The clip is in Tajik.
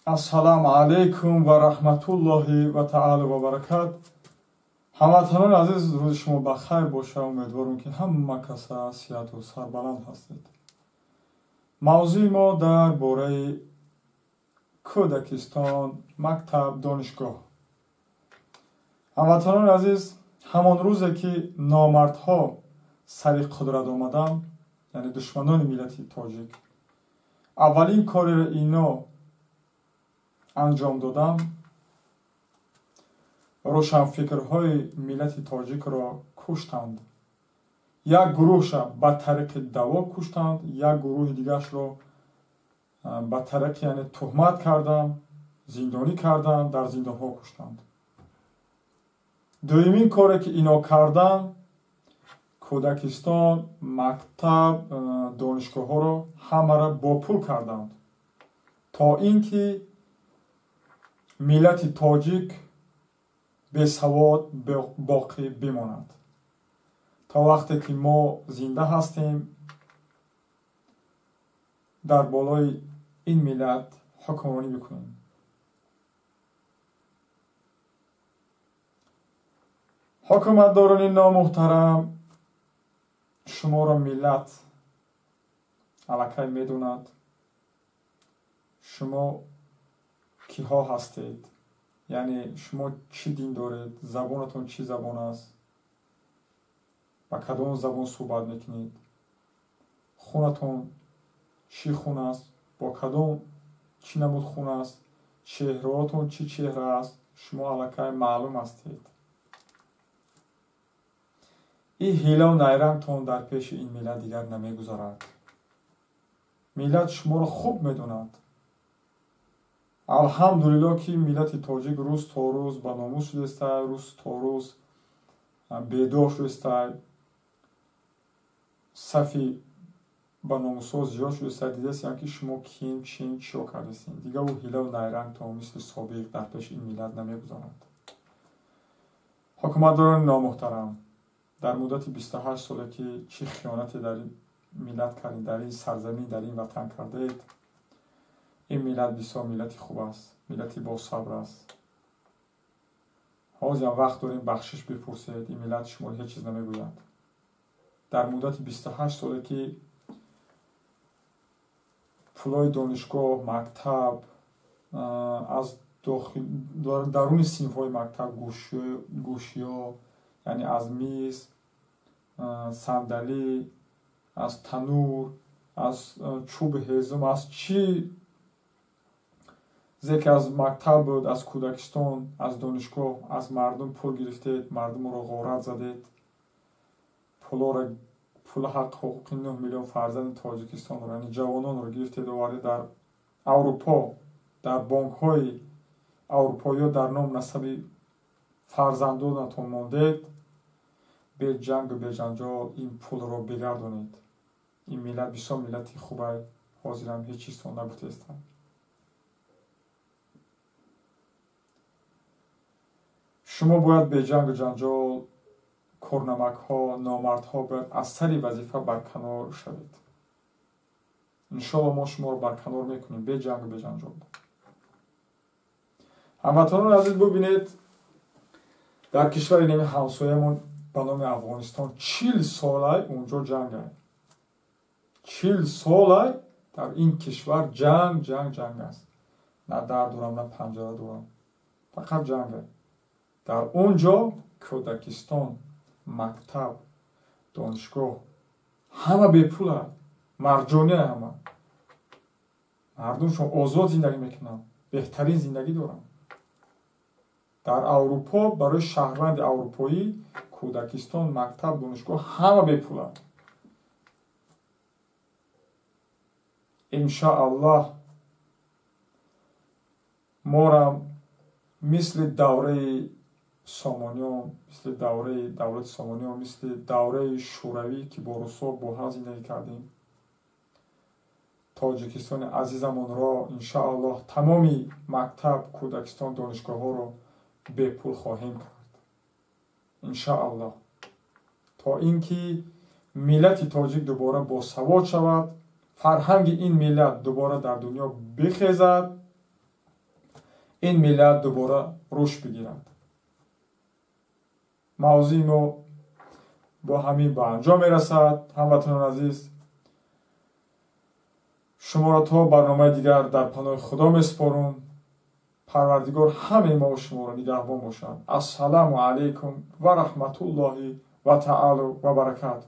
Ассалому алайкум ва раҳматуллоҳи ва таъоло ва баракат. Ҳамватанони азиз, рӯзи шумо ба хайр боша. Умедворам, ки ҳама каса сиҳату сарбаланд ҳастед. Мавзӯи мо дар бораи кӯдакистон, мактаб, донишгоҳ. Ҳамватанони азиз, ҳамон рӯзе ки номардҳо сари қудрат омаданд, яъне душманони миллати тоҷик, аввалин кореро ино анҷом додам, рӯшанфикрҳои миллати тоҷикро куштанд. Як гурӯҳша ба тариқи даво куштанд, як гурӯҳи дигарашро ба тариқи, яъне, туҳмат карданд, зиндонӣ карданд, дар зиндонҳо куштанд. Дуюмин коре ки ино карданд, кӯдакистон, мактаб, донишгоҳҳоро ҳамаро бо пул карданд, то ин ки миллати тоҷик бесавод боқӣ бимонад. То вақте ки мо зинда ҳастем, дар болои ин миллат ҳукмронӣ бикунем. Ҳукуматдорони номуҳтарам, шуморо миллат аллакай медонад, шумо киҳо ҳастед, яъне шумо чӣ дин доред, забонатон чӣ забон аст, ба кадом забон суҳбат мекунед, хунатон чӣ хун аст, бо кадом чӣ намуд хун аст, чеҳраотон чӣ чеҳра аст, шумо аллакай маълум ҳастед. Ин ҳилаву найрангтон дар пеши ин миллат дигар намегузарад. Миллат шуморо хуб медонад. Алҳамдулилло, ки миллати тоҷик рӯз то рӯз ба номус шудестай, рӯз то рӯз бедор шудестай, сафи ба номусҳо зиёд шудестай. Дидестем, ки шумо ким, чим, чиё кардестем. Дигар ӯ ҳилаву найрангтон мисли собиқ дар пеши ин миллат намегузарад. Ҳукуматдорони номуҳтарам, дар муддати 28 соле ки чӣ хиёнате дар ин миллат кардед, дар ин сарзамин, дар ин ватан кардед, ин миллат бисёр миллати хуб аст, миллати босабр аст. Ҳозирам вақт дорем, бахшиш бипурсед, ин миллат шуморо ҳеҷ чиз намегӯяд. Дар муддати 28 соле ки пулҳои донишгоҳ, мактаб, аз даруни синфҳои мактаб гӯшиҳо, яъне аз миз, сандалӣ, аз танур, аз чӯби ҳезум, аз чӣ зе ки аз мактаб буд, аз кӯдакистон, аз донишгоҳ, аз мардум пул гирифтед, мардумро ғорат задед, пулҳоро, пули ҳақ ҳуқуқи 9 миллион фарзанди Тоҷикистонро, яъне ҷавононро гирифтед, овардед дар Аврупо, дар бонкҳои аврупоиё дар ном насаби фарзандонатон мондед. Беҷангу беҷанҷол ин пулро бигардонед. Ин миллат бисёр миллати хубай, ҳозирам ҳеҷ чизтон нагуфтаестам. Шумо бояд беҷангу ҷанҷол, корнамакҳо, номардҳо бояд аз сари вазифа барканор шавед. Иншоалло, мо шуморо барканор мекунем беҷангу беҷанҷол. Ҳамватанони азиз, бубинед, дар кишвари неми ҳамсоямон ба номи Афғонистон 40 солай унҷо ҷангай, 40 солай дар ин кишвар ҷанг, ҷанг, ҷанг аст. На дар дорам, на панҷара дорам, фақат ҷангай. Дар он ҷо кӯдакистон, мактаб, донишгоҳ ҳама бепула, марҷония, ҳама мардумшон озод зиндагӣ мекунанд, беҳтарин зиндагӣ доранд. Дар Аврупо барои шаҳрванди аврупоӣ кӯдакистон, мактаб, донишгоҳ ҳама бепула. Иншоаллоҳ, морам мисли давраи Сомониён, мисли давраи давлати Сомониён, мисли давраи Шӯравӣ, ки бо русҳо бо ҳам зиндагӣ кардем, Тоҷикистони азизамонро иншоаллоҳ тамоми мактаб, кӯдакистон, донишгоҳҳоро бепул хоҳем кард, иншоаллоҳ, то ин ки миллати тоҷик дубора босавод шавад, фарҳанги ин миллат дубора дар дунё бихезад. Ин миллат дубора рушд бигирад. Мавзӯи мо бо ҳамин ба анҷом мерасад. Ҳамватанони азиз, шуморо то барномаи дигар дар паноҳи Худо месупорум. Парвардигор ҳамаи мо шуморо нигаҳбон бошад. Ассалому алайкум ва раҳматуллоҳи ва таоло ва баракату.